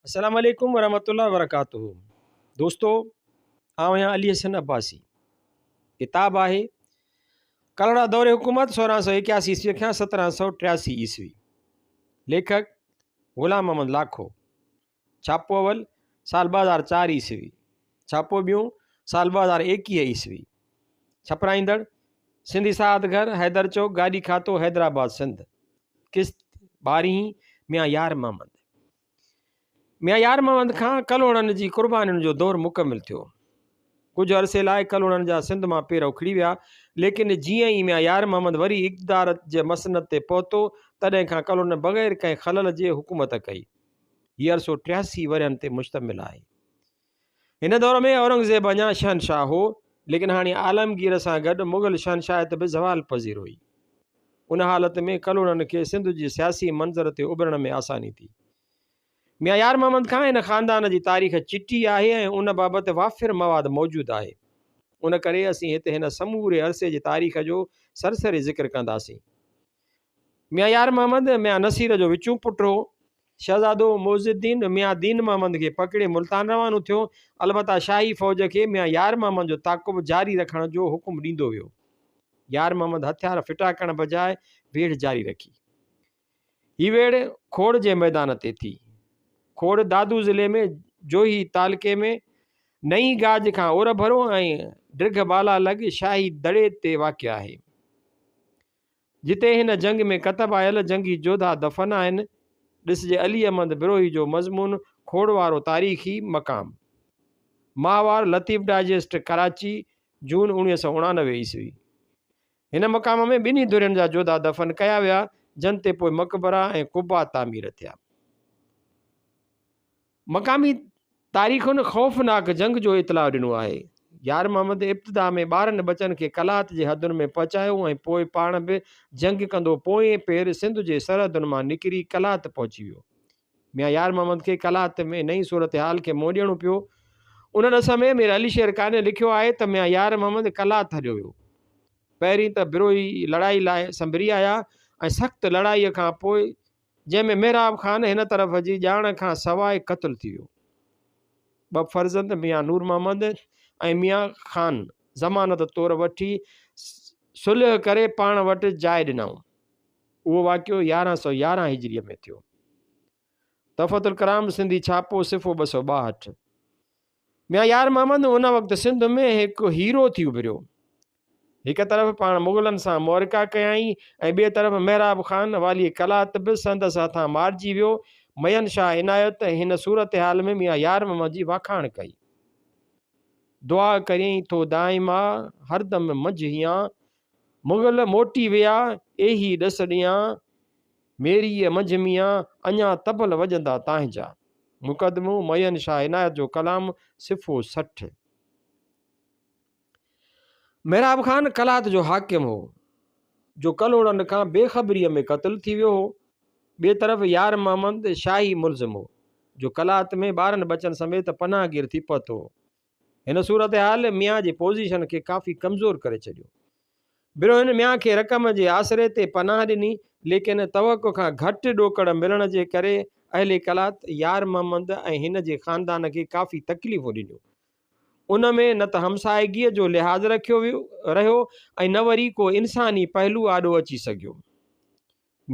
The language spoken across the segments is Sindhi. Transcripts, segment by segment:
السلام عليڪم ورحمة الله وبرڪاته دوستو آئون آهيان علي حسن عباسي ڪتاب آهي ڪلهوڙا دور حڪومت 1681 عيسوي کان 1783 عيسوي ليکڪ غلام محمد لاکو ڇاپو اول سال 2004 عيسوي ڇاپو ٻيون سال 2021 عيسوي ڇپرائيندڙ سنڌي ساهت گهر حيدر چوڪ گاڏي کاتو حيدرآباد سنڌ قسط ٻارهين ميان يار محمد ميان يار محمد کان ڪلهوڙن جي قربانين جو دور مڪمل ٿيو. ڪجهه عرصي لاء ڪلهوڙن جا سنڌ مان پير اکڙي ويا، ليڪن جيئن ئي ميان يار محمد وري اقتدار جي مسند تي پهتو، تڏهن کان ڪلهوڙن بغير ڪنهن خلل جي حڪومت ڪئي. هي عرصو 83 ورهين تي مشتمل آهي. هن دور ۾ اورنگزيب اڃا شهنشاهه هو، ليڪن هاڻي عالمگير سان گڏ مغل شهنشاهيت به زوال پذير هئي. ان حالت ۾ ڪلهوڙن کي سنڌ جي سياسي منظر تي اڀرڻ ۾ آساني ٿي. ميان يار محمد کان هن خاندان جي تاريخ چٽي آهي ۽ ان بابت وافر مواد موجود آهي. ان ڪري اسين هت هن سموري عرصي جي تاريخ جو سرسري ذڪر ڪنداسين. ميان يار محمد، ميان نصير جو وچون پٽ هو. شهزادو معز الدين، ميان دين محمد کي پڪڙي ملتان روانو ٿيو. البته شاهي فوج کي ميان يار محمد جو تعاقب جاري رکڻ جو حڪم ڏيندو ويو. يار محمد هٿيار ڦٽا ڪرڻ بجاء ويڙهه جاري رکي. هي ويڙهه کوڙ جي ميدان تي ٿي. کوڙ دادو ضلعي ۾ جوهي تعلقي ۾ نئين گاج کان اورڀرو ۽ ڊگهه بالا لڳ شاهي دڙي تي واقع آهي. جتي هن جنگ ۾ ڪتب آيل جنگي جوڌا دفن آهن. ڏسجي علي احمد بروهي جو مضمون کوڙ وارو تاريخي مقام. ماهوار لطيف ڊائجسٽ ڪراچي، جون 1989 عيسوي. هن مقام ۾ ٻنهي ڌرين جا جوڌا دفن ڪيا ويا، جن تي پوء مقبرا ۽ قبا تعمير ٿيا. مقامي تاريخن خوفناڪ جنگ جو اطلاع ڏنو آهي. يار محمد ابتدا ۾ ٻارن ٻچن کي قلات جي حدن ۾ پهچايو ۽ پوء پاڻ به جنگ ڪندو پوئين پير سنڌ جي سرحدن مان نڪري قلات پهچي ويو. ميان يار محمد کي قلات ۾ نئين صورتحال کي منهن ڏيڻو پيو. ان ڏس ۾ مير علي شير قانع لکيو آهي ته ميان يار محمد قلات هليو ويو. پهرين ته بروهي لڙائي لاء سنڀري آيا ۽ سخت لڙائيء کان پوء جنهن ۾ محراب خان هن طرف جي ڄاڻ کان سواء قتل ٿي ويو. ٻه فرزند ميان نور محمد ۽ ميان خان ضمانت طور وٺي صلح ڪري پاڻ وٽ جاء ڏنائون. اهو واقعو 1111 هجريء ۾ ٿيو. تحفة الڪرام سنڌي ڇاپو صفحو 262. ميان يار محمد ان وقت سنڌ ۾ هڪ هيرو ٿي اڀريو. هڪ طرف پاڻ مغلن سان معرڪا ڪيائين ۽ ٻئي طرف محراب خان والي قلات به سندس هٿان مارجي ويو. ميان شاهه عنايت هن صورتحال ۾ ميان يار محمد جي واکاڻ ڪئي. دعا ڪرين ٿو دائما، هردم منجهه هيان. مغل موٽي ويا، ايهي ڏس ڏيان. ميريء منجهه ميان، اڃا طبل وڄندا تانهنجا. مقدمو، ميان شاهه عنايت جو ڪلام، صفحو 60. محراب خان قلات جو حاڪم هو، جو ڪلهوڙن کان بي خبريء ۾ قتل ٿي ويو هو. ٻئي طرف يار محمد شاهي ملزم هو، جو قلات ۾ ٻارن ٻچن سميت پناهگير ٿي پهتو هو. هن صورتحال ميان جي پوزيشن کي ڪافي ڪمزور ڪري ڇڏيو. بروهين ميان کي رقم جي آسري تي پناهه ڏني، ليڪن توقع کان گهٽ ڏوڪڙ ملڻ جي ڪري اهل قلات يار محمد ۽ هن جي خاندان کي ڪافي تڪليفون ڏنيون. ان ۾ نه ته همسائگيء جو لحاظ رکيو ويو رهيو ۽ نه وري ڪو انساني پهلو آڏو اچي سگهيو.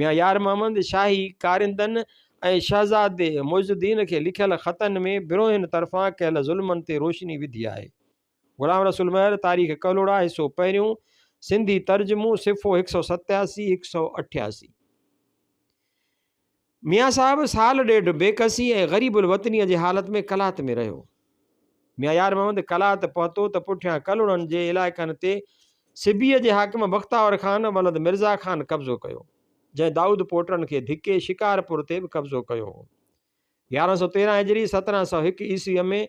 ميان يار محمد شاهي ڪارندن ۽ شهزادي معز الدين کي لکيل خطن ۾ بروهين طرفان ڪيل ظلمن تي روشني وڌي آهي. غلام رسول مهر، تاريخ ڪلهوڙا، حصو پهريون، سنڌي ترجمو، صفحو 187، 188. ميان صاحب سال ڏيڍ بيڪسي ۽ غريب الوطنيء جي حالت ۾ قلات ۾ رهيو. ميان يار محمد قلات پهتو ته پٺيان ڪلهوڙن جي علائقن تي سبيء جي حاڪم بختاور خان ولد مرزا خان قبضو ڪيو، جنهن دائود پوٽن کي ڌڪي شڪارپور تي به قبضو ڪيو هو. 1113 هجري، 1701 عيسويء ۾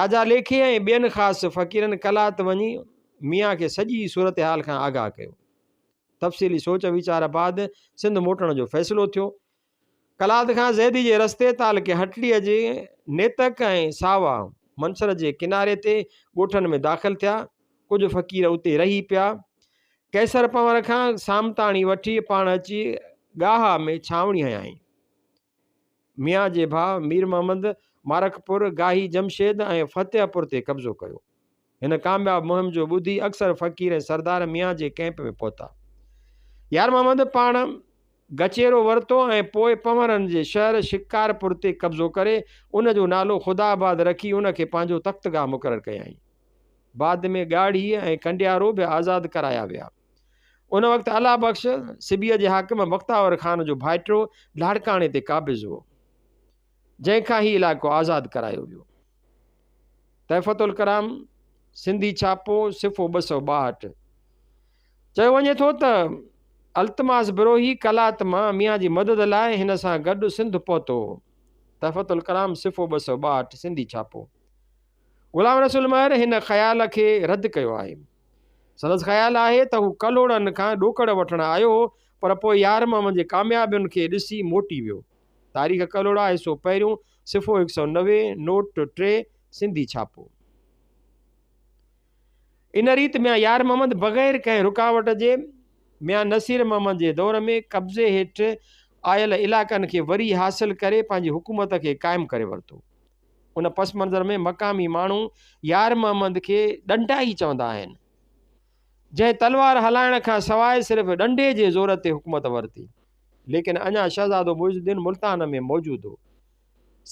راجا ليکي ۽ ٻين خاص فقيرن قلات وڃي ميان کي سڄي صورتحال کان آگاهه ڪيو. تفصيلي سوچ ويچار بعد سنڌ موٽڻ جو فيصلو ٿيو. قلات کان زيدي جي رستي تعلقي هٽڙيء جي نيتڪ ۽ ساوا منڇر جي ڪناري تي ڳوٺن ۾ داخل ٿيا. ڪجهه فقير اتي رهي پيا. قيصر پنور کان سامتاڻي وٺي پاڻ اچي ڳاها ۾ ڇانوڻي هنيائين. ميان جي ڀاء مير محمد مارڪپور، گاهي جمشيد ۽ فتح پور تي قبضو ڪيو. هن ڪامياب مهم جو ٻڌي اڪثر فقير ۽ سردار ميان جي ڪئمپ ۾ پهتا. يار محمد پاڻ گچيرو ورتو ۽ پوء پنهورن جي شهر شڪارپور تي قبضو ڪري ان جو نالو خدا آباد رکي ان کي پنهنجو تختگاهه مقرر ڪيائين. بعد ۾ ڳاڙهي ۽ ڪنڊيارو به آزاد ڪرايا ويا. ان وقت الله بخش سبيء جي حاڪم بختاور خان جو ڀائٽو لاڙڪاڻي تي قابض هو، جنهن کان هي علائقو آزاد ڪرايو ويو. تحفة الڪرام، سنڌي ڇاپو، صفحو 262. چيو وڃي ٿو ته التماس بروهي قلات مان ميان جي مدد لاء هن سان گڏ سنڌ پهتو هو. تحفة الڪرام، صفحو 262، سنڌي ڇاپو. غلام رسول مهر هن خيال کي رد ڪيو آهي. سندس خيال آهي ته هو ڪلهوڙن کان ڏوڪڙ وٺڻ آيو هو، پر پوء يار محمد جي ڪاميابين کي ڏسي موٽي ويو. تاريخ ڪلهوڙا حصو پهريون، صفحو 190، نوٽ 3، سنڌي ڇاپو. ان ريت ميان يار محمد بغير ڪنهن رڪاوٽ جي ميان نصير محمد جي دور ۾ قبضي هيٺ آيل علائقن کي وري حاصل ڪري پنهنجي حڪومت کي قائم ڪري ورتو. ان پس منظر ۾ مقامي ماڻهو يار محمد کي ڏنڊا ئي چوندا آهن، جنهن تلوار هلائڻ کان سواء صرف ڏنڊي جي زور تي حڪومت ورتي. ليڪن اڃا شهزادو معز الدين ملتان ۾ موجود هو.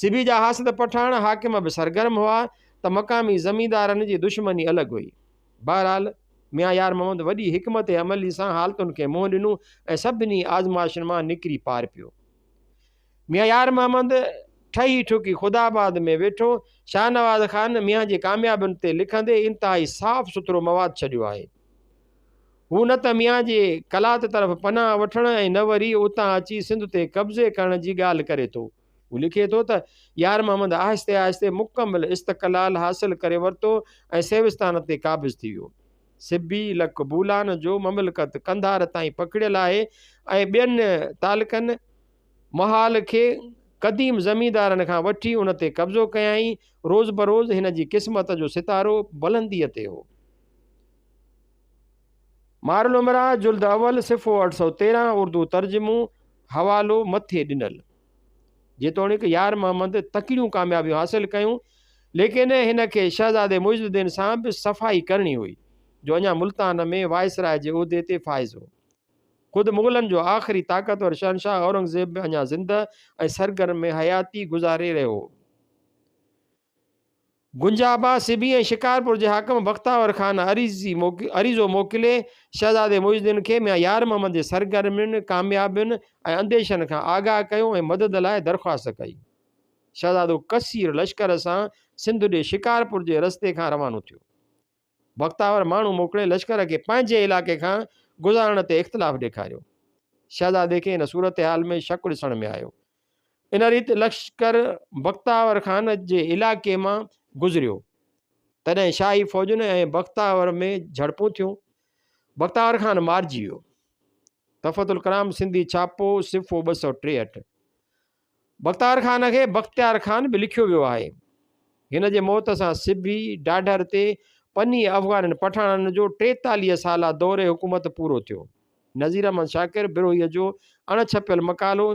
سبي جا حاسد پٺاڻ حاڪم به سرگرم هئا ته مقامي زميندارن جي دشمني الڳ هئي. بهرحال ميان يار محمد وڏي حڪمت عملي سان حالتن کي منهن ڏنو ۽ سڀني آزمائشن مان نڪري پار پيو. ميان يار محمد ٺهي ٺڪي خدا آباد ۾ ويٺو. شاهنواز خان ميان جي ڪاميابين تي لکندي انتهائي صاف سٿرو مواد ڇڏيو آهي. هو نه ته ميان جي قلات طرف پناهه وٺڻ ۽ نه وري اتان اچي سنڌ تي قبضي ڪرڻ جي ڳالهه ڪري ٿو. هو لکي ٿو ته يار محمد آهستي آهستي مڪمل استقلال حاصل ڪري ورتو ۽ سيوستان تي قابض ٿي ويو. سبي، لڪ، بولان جو مملڪت قنڌار تائين پکڙيل آهي ۽ ٻين تعلقن محال کي قديم زميندارن کان وٺي ان تي قبضو ڪيائين. روز بروز هن جي قسمت جو ستارو بلنديء تي هو. مارالامراء جلد اول صفحو 813 اردو ترجمو، حوالو مٿي ڏنل. جيتوڻيڪ يار محمد تڪڙيون ڪاميابيون حاصل ڪيون، ليڪن هن کي شهزادي معز الدين سان به صفائي ڪرڻي هئي، جو اڃا ملتان ۾ وائسراء جي عهدي تي فائز هو. خود مغلن جو آخري طاقتور شهنشاهه اورنگزيب به اڃا زنده ۽ سرگرم حياتي گذاري رهيو هو. گنجابا، سبي ۽ شڪارپور جي حاڪم بختاور خان عريضو موڪلي شهزادي معز الدين کي ميان يار محمد جي سرگرمين، ڪاميابين ۽ انديشن کان آگاهه ڪيو ۽ مدد لاء درخواست ڪئي. شهزادو ڪثير لشڪر سان سنڌ ڏي شڪارپور جي رستي کان روانو ٿيو. بختاور ماڻهو موڪلي لشڪر کي پنهنجي علائقي کان گذارڻ تي اختلاف ڏيکاريو. شهزادي کي ان صورتحال ۾ شڪ ڏسڻ ۾ آيو. ان ريت لشڪر بختاور خان جي علائقي مان گذريو. تڏهن شاهي فوجن ۽ بختاور ۾ جهڙپون ٿيون. بختاور خان مارجي ويو. تحفة الڪرام سنڌي ڇاپو صفحو 263. بختار خان کي بختيار خان به لکيو ويو آهي. هن جي موت سان سبي ڍاڍر تي پني افغانن پٺاڻن جو 43 سالا دور حڪومت پورو ٿيو. نذير احمد شاڪر بروهيء جو اڻ ڇپيل مقالو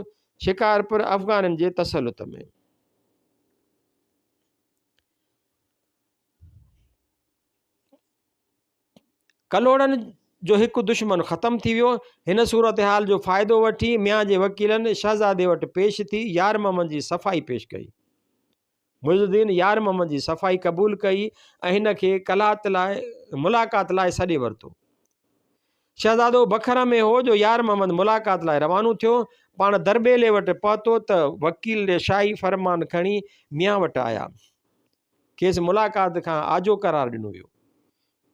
شڪارپور افغانن جي تسلط ۾. ڪلهوڙن جو هڪ دشمن ختم ٿي ويو. هن صورتحال جو فائدو وٺي ميان جي وڪيلن شهزادي وٽ پيش ٿي يار محمد جي صفائي پيش ڪئي. معز الدين يار محمد جي صفائي قبول ڪئي ۽ هن کي قلات لاء ملاقات لاء سڏي ورتو. شهزادو بکر ۾ هو جو يار محمد ملاقات لاء روانو ٿيو. پاڻ درٻيلي وٽ پهتو ته وڪيل شاهي فرمان کڻي ميان وٽ آيا. کيس ملاقات کان آجو قرار ڏنو ويو.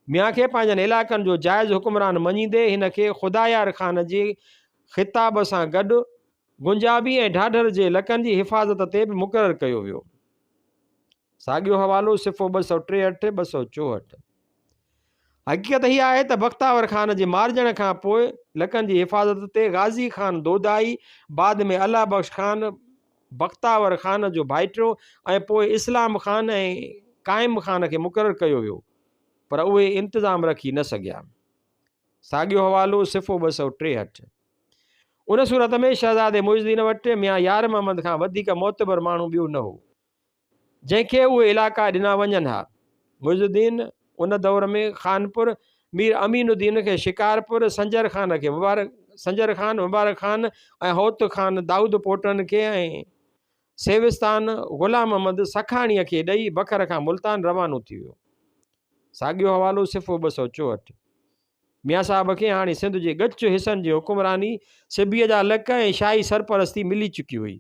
ميان کي پنهنجن علائقن جو جائز حڪمران مڃيندي هن کي خدايار خان جي خطاب سان گڏ گنجابي ۽ ڍاڍر جي لڪن جي حفاظت تي به مقرر ڪيو ويو. ساڳيو حوالو صفحو 263، 264. حقيقت هيء آهي ته بختاور خان جي مارجڻ کان پوء لڪن جي حفاظت تي غازي خان دودائي، بعد ۾ الله بخش خان بختاور خان جو ڀائٽيو ۽ پوء اسلام خان ۽ قائم خان کي مقرر ڪيو ويو، پر اهي انتظام رکي نه سگهيا. ساڳيو حوالو صفحو 263. ان صورت ۾ شهزادي معز الدين وٽ ميان يار محمد کان وڌيڪ معتبر ماڻهو ٻيو نه هو، جنهن کي اهي علائقا ڏنا وڃن ها. معز الدين ان دور ۾ خانپور، مير امين الدين کي شڪارپور، سنجر خان کي مبارڪ سنجر خان، مبارڪ خان ۽ هوت خان دائود پوٽن کي ۽ سيوستان غلام محمد سکاڻيء کي ڏئي بکر کان ملتان روانو ٿي ويو. ساڳيو حوالو صفحو 264. ميان صاحب کي هاڻي سنڌ جي ڳچ حصن جي حڪمراني، سبيء جا لڪ ۽ شاهي سرپرستي ملي چڪي هئي.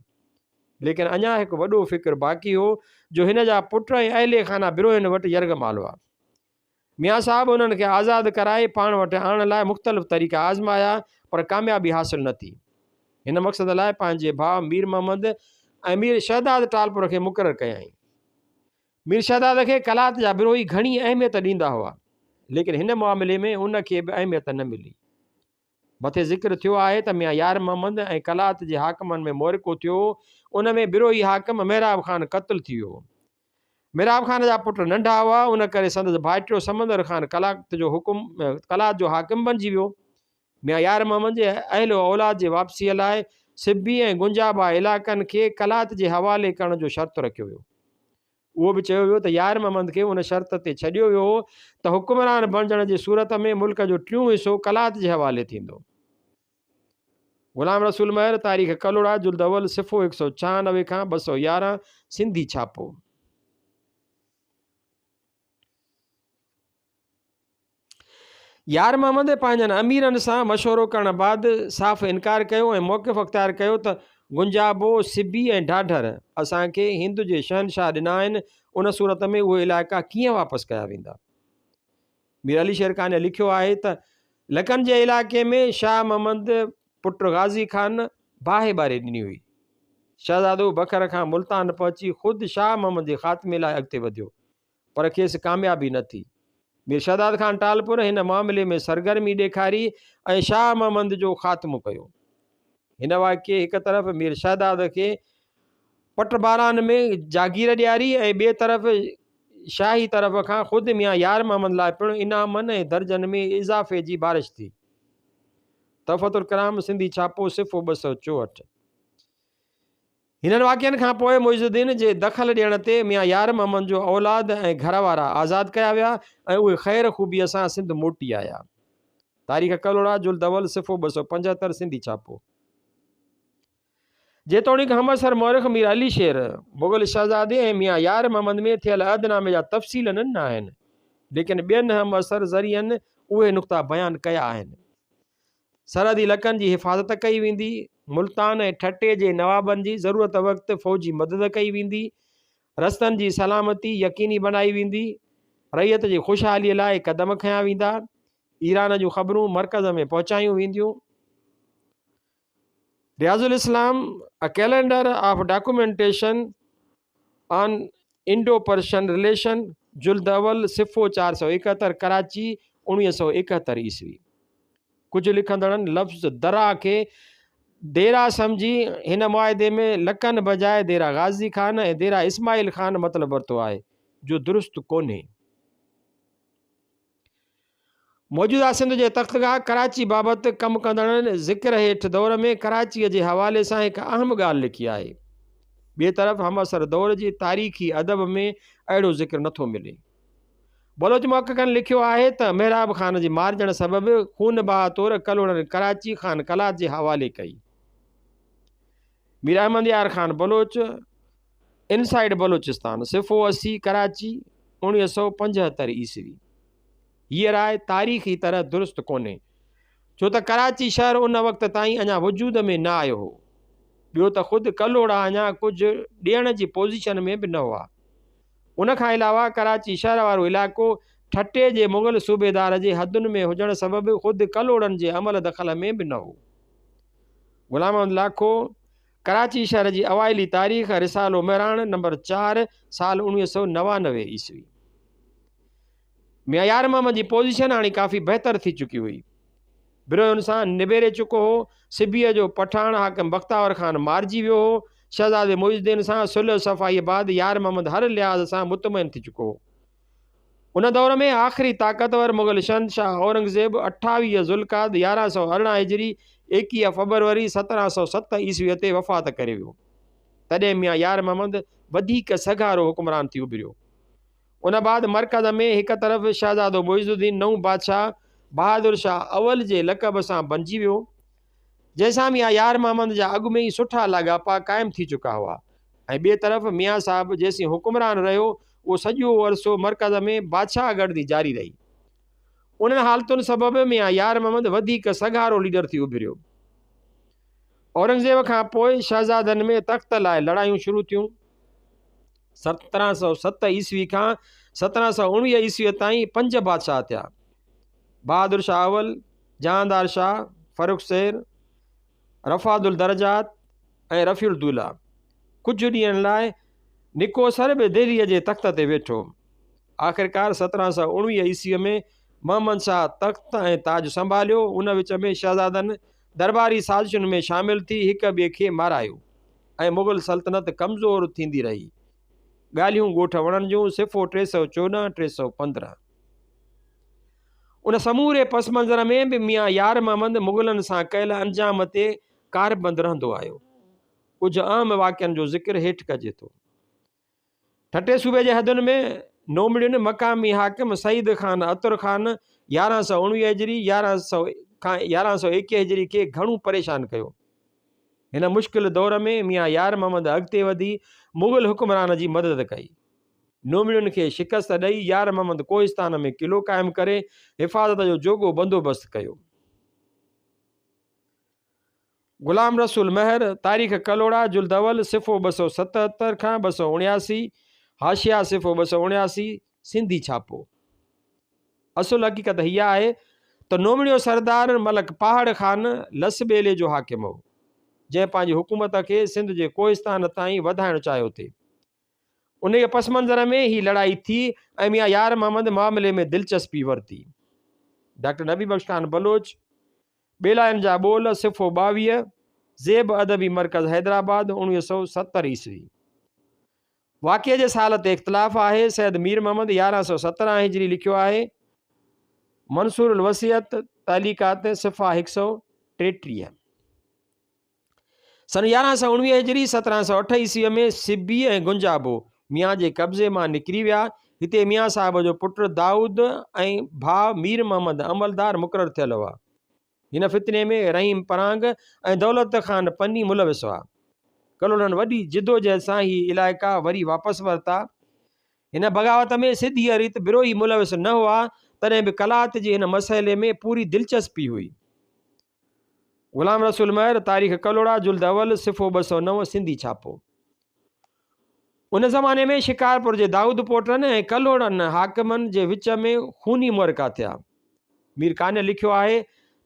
ليڪن اڃا هڪ وڏو فڪر باقي هو جو هن جا پٽ ۽ اهل خانه بروهين وٽ يرغمال هئا. ميان صاحب انهن کي آزاد ڪرائي پاڻ وٽ آڻڻ لاء مختلف طريقا آزمايا پر ڪاميابي حاصل نه ٿي. هن مقصد لاء پنهنجي ڀاء مير محمد ۽ مير شهداد ٽالپر کي مقرر ڪيائين. مير شهداد کي قلات جا بروهي گهڻي اهميت ڏيندا هئا، ليڪن هن معاملي ۾ ان کي به اهميت نه ملي. مٿي ذڪر ٿيو آهي ته ميان يار محمد ۽ قلات جي حاڪمن ۾ معرڪو ٿيو هو، ان ۾ بروهي حاڪم محراب خان قتل ٿي ويو هو. محراب خان جا پٽ ننڍا هئا، ان ڪري سندس ڀائٽيو سمندر خان قلات جو حڪم قلات جو حاڪم بنجي ويو. ميان يار محمد جي اهل و اولاد جي واپسيء لاء سبي ۽ گنجابا علائقن کي قلات جي حوالي ڪرڻ جو شرط رکيو ويو. اهو به چيو ويو ته يار محمد کي ان شرط تي ڇڏيو ويو هو ته حڪمران بڻجڻ جي صورت ۾ ملڪ جو ٽيون حصو قلات جي حوالي ٿيندو. غلام رسول مهر، تاريخ ڪلهوڙا، جلد اول، صفحو 196 کان 211، سنڌي ڇاپو. يار محمد پنهنجن اميرن سان مشورو ڪرڻ بعد صاف انڪار ڪيو ۽ موقف اختيار ڪيو ته گنجابو، سبي ۽ ڍاڍر اسان کي هند جي شهنشاهه ڏنا آهن، ان صورت ۾ اهي علائقا ڪيئن واپس ڪيا ويندا؟ مير علي شير قانع لکيو آهي ته لڪن جي علائقي ۾ شاهه محمد پٽ غازي خان باهه ٻاري ڏني هئي. شهزادو بکر کان ملتان پهچي خود شاهه محمد جي خاتمي لاء اڳتي وڌيو. پر کيس ڪاميابي نه ٿي. مير شهداد خان ٽالپر هن معاملي ۾ سرگرمي ڏيکاري ۽ شاهه محمد جو خاتمو ڪيو. هن واقعي هڪ طرف مير شهداد کي پٽ باران ۾ جاگير ڏياري ۽ ٻئي طرف شاهي طرف کان خود ميان يار محمد لاء پڻ انعامن ۽ درجن ۾ اضافي جي بارش ٿي. تحفة الڪرام سنڌي ڇاپو صفحو 264. هنن واقعن کان پوء معز الدين جي دخل ڏيڻ تي ميان يار محمد جو اولاد ۽ گهر وارا آزاد ڪيا ويا ۽ اهي خير خوبيء سان سنڌ موٽي آيا. تاريخ ڪلهوڙا جلد اول صفحو 275 سنڌي ڇاپو. جيتوڻيڪ همعصر مؤرخ مير علي شير، مغل شهزادي ۽ ميان يار محمد ۾ ٿيل عهدنامي جا تفصيل نه ڏنا آهن، ليڪن ٻين همعصر ذريعن اهي نقطا بيان ڪيا آهن. سرحدي لڪن جي حفاظت ڪئي ويندي، ملتان ۽ ٺٽي جي نوابن جي ضرورت وقت فوجي مدد ڪئي ويندي، رستن جي سلامتي يقيني بنائي ويندي، رعيت جي خوشحالي لاء قدم کنيا ويندا، ايران جون خبرون مرڪز ۾ پهچايون وينديون. Riaz ul Islam, A Calendar of Documentation on Indo-Persian Relation، جلد اول، صفحو 471، ڪراچي، 1971 عيسوي. ڪجهه لکندڙن لفظ درا کي ديرا سمجهي هن معاهدي ۾ لڪن بجاء ديرا غازي خان ۽ ديرا اسماعيل خان مطلب ورتو آهي، جو درست ڪونهي. موجوده سنڌ جي تختگاهه ڪراچي بابت ڪم ڪندڙن ذڪر هيٺ دور ۾ ڪراچيء جي حوالي سان هڪ اهم ڳالهه لکي آهي. ٻئي طرف همعصر دور جي تاريخي ادب ۾ اهڙو ذڪر نٿو ملي. بلوچ محققن لکيو آهي ته محراب خان جي مارجڻ سبب خون بها طور ڪلهوڙن ڪراچي خان قلات جي حوالي ڪئي. مير احمد يار خان بلوچ انسائيڊ بلوچستان، صفحو 80، ڪراچي، 1975 عيسوي. هيء راء تاريخي طرح درست ڪونهي، ڇو ته ڪراچي شهر ان وقت تائين اڃا وجود ۾ نه آيو هو. ٻيو ته خود ڪلهوڙا اڃا ڪجهه ڏيڻ جي پوزيشن ۾ به نه هئا. ان کان علاوه ڪراچي شهر وارو علائقو ٺٽي جي مغل صوبيدار جي حدن ۾ هجڻ سبب خود ڪلهوڙن جي عمل دخل ۾ به نه هو. غلام احمد لاکو، ڪراچي شهر جي اوائلي تاريخ، رسالو مهراڻ، نمبر 4، سال 1999 عيسوي. ميان يار محمد جي پوزيشن هاڻي ڪافي بهتر ٿي چڪي هئي. بروهين سان نبيري چڪو هو. سبيء جو پٺاڻ حاڪم بختاور خان مارجي ويو هو. شهزادي معز الدين سان صلح صفائيء بعد يار محمد هر لحاظ سان مطمئن ٿي چڪو هو. ان دور ۾ آخري طاقتور مغل شهنشاهه اورنگزيب 28 ذوالقعد 1118 هجري 21 فبروري 1707 عيسويء تي وفات ڪري ويو. تڏهن ميان يار محمد وڌيڪ سگهارو حڪمران ٿي اڀريو. ان بعد مرڪز ۾ هڪ طرف شهزادو معز الدين نئون بادشاهه بهادر شاهه اول جي لقب سان بنجي ويو، جنهن سان ميان يار محمد جا اڳ ۾ ئي سٺا لاڳاپا قائم ٿي چڪا هئا ۽ ٻئي طرف ميان صاحب جيسين حڪمران رهيو اهو سڄو عرصو مرڪز ۾ بادشاهه گردي جاري رهي. انهن حالتن سبب ميان يار محمد وڌيڪ سگهارو ليڊر ٿي اڀريو. اورنگزيب کان پوء شهزادن ۾ تخت لاء لڙايون شروع ٿيون. 1707 عيسوي کان 1719 عيسويء تائين پنج بادشاهه ٿيا. بهادر شاهه اول، جهاندار شاهه، فرخ سير، رفعت الدرجات ۽ رفيع الدوله. ڪجهه ڏينهن لاء نڪوسر به دهليء جي تخت تي ويٺو. آخرڪار 1719 عيسويء ۾ محمد شاهه تخت ۽ تاج سنڀاليو. ان وچ ۾ شهزادن درٻاري سازشن ۾ شامل ٿي هڪ ٻئي کي مارايو ۽ مغل سلطنت ڪمزور ٿيندي رهي. ڳالهيون ڳوٺ وڻن جون، صفحو 314، 315. ان سموري پس منظر ۾ به ميان يار محمد مغلن سان ڪيل انجام تي ڪاربند رهندو آيو. ڪجهه اهم واقعن جو ذڪر هيٺ ڪجي ٿو. ٺٽي صوبي جي حدن ۾ نومڙين مقامي حاڪم سعيد خان عطر خان 1119 هجري 1100 کان 1121 هجري کي گهڻو پريشان ڪيو. هن مشڪل دور ۾ ميان يار محمد اڳتي وڌي مغل حڪمران جي مدد ڪئي. نومڙين کي شڪست ڏئي يار محمد ڪوهستان ۾ قلعو قائم ڪري حفاظت جو جوڳو بندوبست ڪيو. غلام رسول مهر، تاريخ ڪلهوڙا، جلد اول، صفحو 277 کان 279، حاشيه صفحو 279، سنڌي ڇاپو. اصل حقيقت هيء آهي ته نومڙيو سردار ملڪ پاهڙ خان لس ٻيلي جو حاڪم هو، جنهن پنهنجي حڪومت کي سنڌ جي ڪوهستان تائين وڌائڻ چاهيو ٿي. انهيء پس منظر ۾ هي لڙائي ٿي ۽ ميان يار محمد معاملي ۾ دلچسپي ورتي. ڊاڪٽر نبي بخش خان بلوچ. ٻيلاين جا ٻول، صفحو 22، زيب ادبي مرڪز حيدرآباد، 1970 عيسوي. واقعي جي سال تي اختلاف آهي. سيد مير محمد 1117 هجري لکيو آهي. منصور الوصيت، تعليقات، صفحا 133. سن 1119 هجري، 1708 عيسويء ۾ سبي ۽ گنجابو ميان جي قبضي مان نڪري ويا. هتي ميان صاحب جو پٽ دائود ۽ ڀاء مير محمد عملدار مقرر ٿيل هئا. هن فتني ۾ رحيم پرانگ ۽ دولت خان پني ملوث هئا. ڪلهوڙن وڏي جدوجهد سان هي علائقا وري واپس ورتا. هن بغاوت ۾ سڌيء ريت بروهي ملوث نه هئا، تڏهن به قلات جي هن مسئلي ۾ پوري دلچسپي هئي. غلام رسول مهر، تاريخ ڪلهوڙا، جلد اول، صفحو 209، سنڌي ڇاپو. ان زماني ۾ شڪارپور جي دائود پوٽن ۽ ڪلهوڙن حاڪمن جي وچ ۾ خوني معرڪا ٿيا. مير قانع لکيو آهي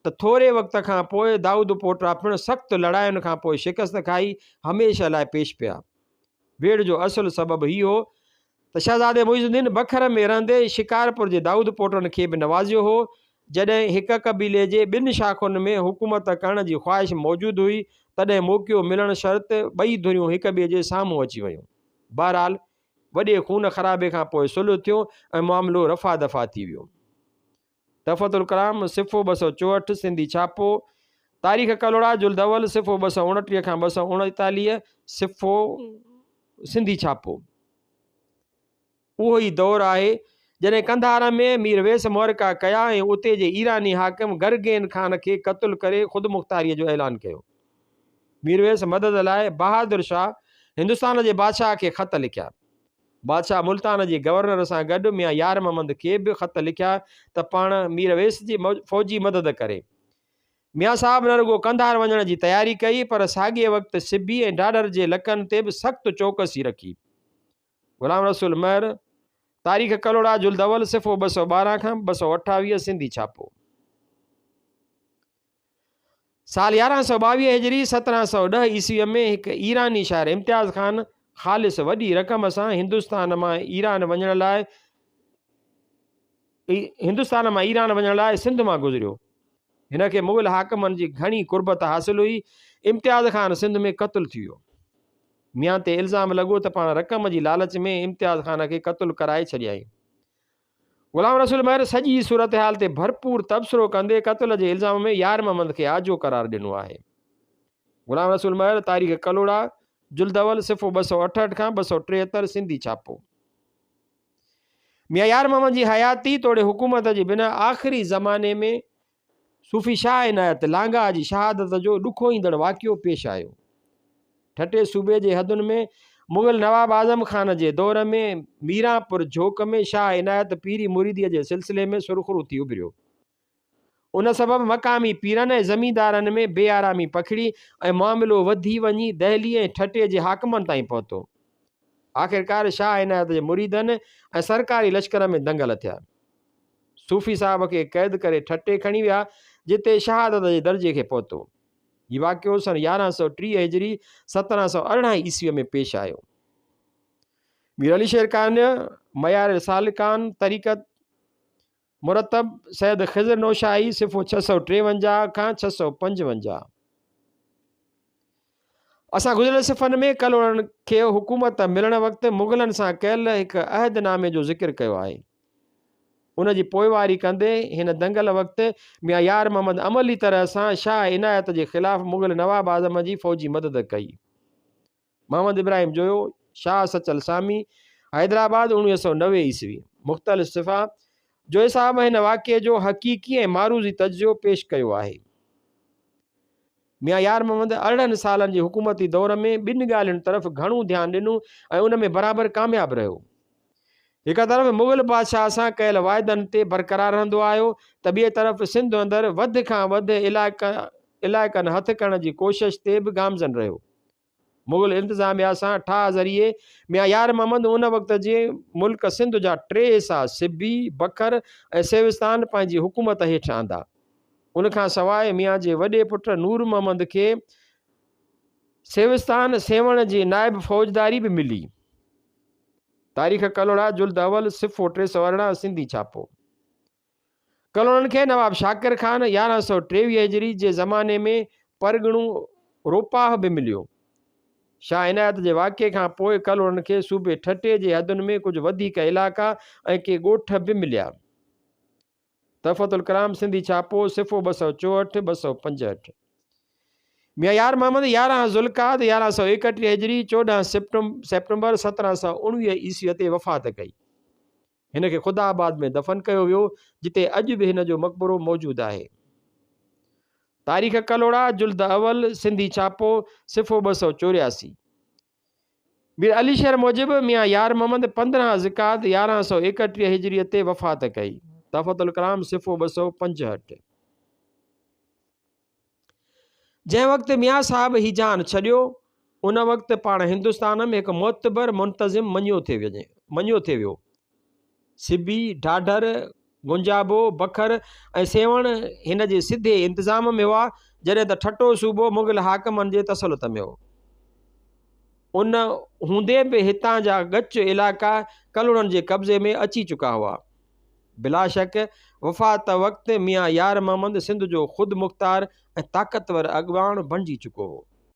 ته ٿوري وقت کان پوء دائود پوٽا پڻ سخت لڙاين کان پوء شڪست کائي هميشه لاء پيش پيا. ويڙهه جو اصل سبب هي هو ته شهزادي معز الدين بکر ۾ رهندي شڪارپور جي دائود پوٽن کي به نوازيو هو. جڏهن هڪ قبيلي جي ٻن شاخن ۾ حڪومت ڪرڻ جي خواهش موجود هئي، تڏهن موقعو ملڻ شرط ٻئي ڌريون هڪ ٻئي جي سامهون اچي ويون. بهرحال وڏي خون خرابي کان پوء صلح ٿيو ۽ معاملو رفع دفع ٿي ويو. تحفة الڪرام، صفحو 264، سنڌي ڇاپو، تاريخ ڪلهوڙا، جلد اول، صفحو 229 کان 239، صفحو، سنڌي ڇاپو. اهو ئي دور آهي، جڏهن قنڌار ۾ مير ويس معرڪا ڪيا ۽ اتي جي ايراني حاڪم گرگين خان کي قتل ڪري خودمختاريء جو اعلان ڪيو. مير ويس مدد لاء بهادر شاهه هندستان جي بادشاهه کي خط لکيا. بادشاهه ملتان جي گورنر سان گڏ ميان يار محمد کي به خط لکيا ته پاڻ مير ويس جي فوجي مدد ڪري. ميان صاحب نه رڳو قنڌار وڃڻ جي تياري ڪئي پر ساڳئي وقت سبي ۽ ڍاڍر جي لڪن تي به سخت چوڪسي رکي. غلام رسول مهر، تاريخ ڪلهوڙا جلد اول صفحو 212 کان 228 سنڌي ڇاپو. سال 1122 هجري، 1710 عيسويء ۾ هڪ ايراني شاعر امتياز خان خالص وڏي رقم سان هندستان مان ايران وڃڻ لاء هندستان مان ايران وڃڻ لاء سنڌ مان گذريو. هن کي مغل حاڪمن جي گهڻي قربت حاصل هئي. امتياز خان سنڌ ۾ قتل ٿي ويو. ميان تي الزام لڳو ته پاڻ رقم جي لالچ ۾ امتياز خان کي قتل ڪرائي ڇڏيائين. غلام رسول مهر سڄي صورتحال تي ڀرپور تبصرو ڪندي قتل جي الزام ۾ يار محمد کي آجو قرار ڏنو آهي. غلام رسول مهر، تاريخ ڪلهوڙا، جلد اول، صفحو 268 کان 273، سنڌي ڇاپو. ميان يار محمد جي حياتي توڙي حڪومت جي بنهه آخري زماني ۾ صوفي شاهه عنايت لانگاهه جي شهادت جو ڏکوئيندڙ واقعو پيش آيو. ٺٽي صوبي جي حدن ۾ مغل نواب اعظم خان جي دور ۾ ميرانپور جهوڪ ۾ شاهه عنايت پيري مريديء جي سلسلي ۾ سرخرو ٿي اڀريو. ان سبب مقامي پيرن ۽ زميندارن ۾ بي آرامي پکڙي ۽ معاملو وڌي وڃي دهلي ۽ ٺٽي جي حاڪمن تائين پهتو. آخرڪار شاهه عنايت جي مريدن ۽ سرڪاري لشڪر ۾ دنگل ٿيا. صوفي صاحب کي قيد ڪري ٺٽي کڻي ويا، جتي شهادت جي درجي کي پهتو. هي واقعو سن 1130 هجري 1718 عيسويء ۾ پيش آيو. مير علي شير قانع، معيار السالڪان، طريقت، مرتب، سيد خضر نوشاهي، صفحو 653 کان 655. اسان گذريل صفحن ۾ ڪلهوڙن کي حڪومت ملڻ وقت مغلن سان ڪيل هڪ عهد نامي جو ذڪر ڪيو آهي. ان جي پوئواري ڪندي هن دنگل وقت ميان يار محمد عملي طرح سان شاهه عنايت جي خلاف مغل نواب اعظم جي فوجي مدد ڪئي. محمد ابراهيم جويو، شاهه سچل سامي، حيدرآباد، 1990 عيسوي، مختلف صفحا، جويي صاحب هن واقعي جو حقيقي ۽ معروضي تجزيو پيش ڪيو آهي. ميان يار محمد 18 سالن جي حڪومتي دور ۾ ٻن ڳالهين طرف گهڻو ڌيان ڏنو ۽ ان ۾ برابر ڪامياب رهيو. هڪ طرف مغل بادشاهه سان ڪيل واعدن تي برقرار رهندو آيو ته ٻئي طرف سنڌ اندر وڌ کان وڌ علائقن هٿ ڪرڻ جي ڪوشش تي به گامزن رهيو. مغل انتظاميا سان ٺاهه ذريعي ميان يار محمد ان وقت جي ملڪ سنڌ جا ٽي حصا سبي، بکر ۽ سيوستان پنهنجي حڪومت هيٺ آندا. ان کان سواء ميان جي وڏي پٽ نور محمد کي سيوستان، سيوهڻ، جي نائب فوجداري به ملي. تاريخ ڪلهوڙا جلد اول صفحو 318 سنڌي ڇاپو. ڪلهوڙن کي نواب شاڪر خان 1123 هجري جي زماني ۾ پرڳڻو روپاهه به مليو. شاهه عنايت جي واقعي کان پوء ڪلهوڙن کي صوبي ٺٽي جي حدن ۾ ڪجهه وڌيڪ علائقا ۽ ڪي ڳوٺ به مليا. تحفة الڪرام سنڌي ڇاپو، صفحو 264، 265. ميان يار محمد 11 ذوالقعد 1131 هجري 14 سيپٽمبر 1719 عيسويء تي وفات ڪئي. هن کي خدا آباد ۾ دفن ڪيو ويو، جتي اڄ به هن جو مقبرو موجود آهي. تاريخ ڪلهوڙا، جلد اول، سنڌي ڇاپو، صفحو 284. مير علي شير موجب ميان يار محمد 15 ذقعد 1131 هجريء تي وفات ڪئي. تحفة الڪرام، صفحو 265. جنهن وقت ميان صاحب هي جهان ڇڏيو، ان وقت پاڻ هندستان ۾ هڪ معتبر منتظم مڃيو ٿي مڃيو ٿي ويو. سبي، ڍاڍر، گنجابو، بکر ۽ سيوهڻ هن جي سڌي انتظام ۾ هئا، جڏهن ته ٺٽو صوبو مغل حاڪمن جي تسلط ۾ هو. ان هوندي به هتان جا ڳچ علائقا ڪلهوڙن جي قبضي ۾ اچي چڪا هئا. بلاشڪ وفات وقت ميان يار محمد سنڌ جو خودمختار ۽ طاقتور اڳواڻ بڻجي چڪو هو.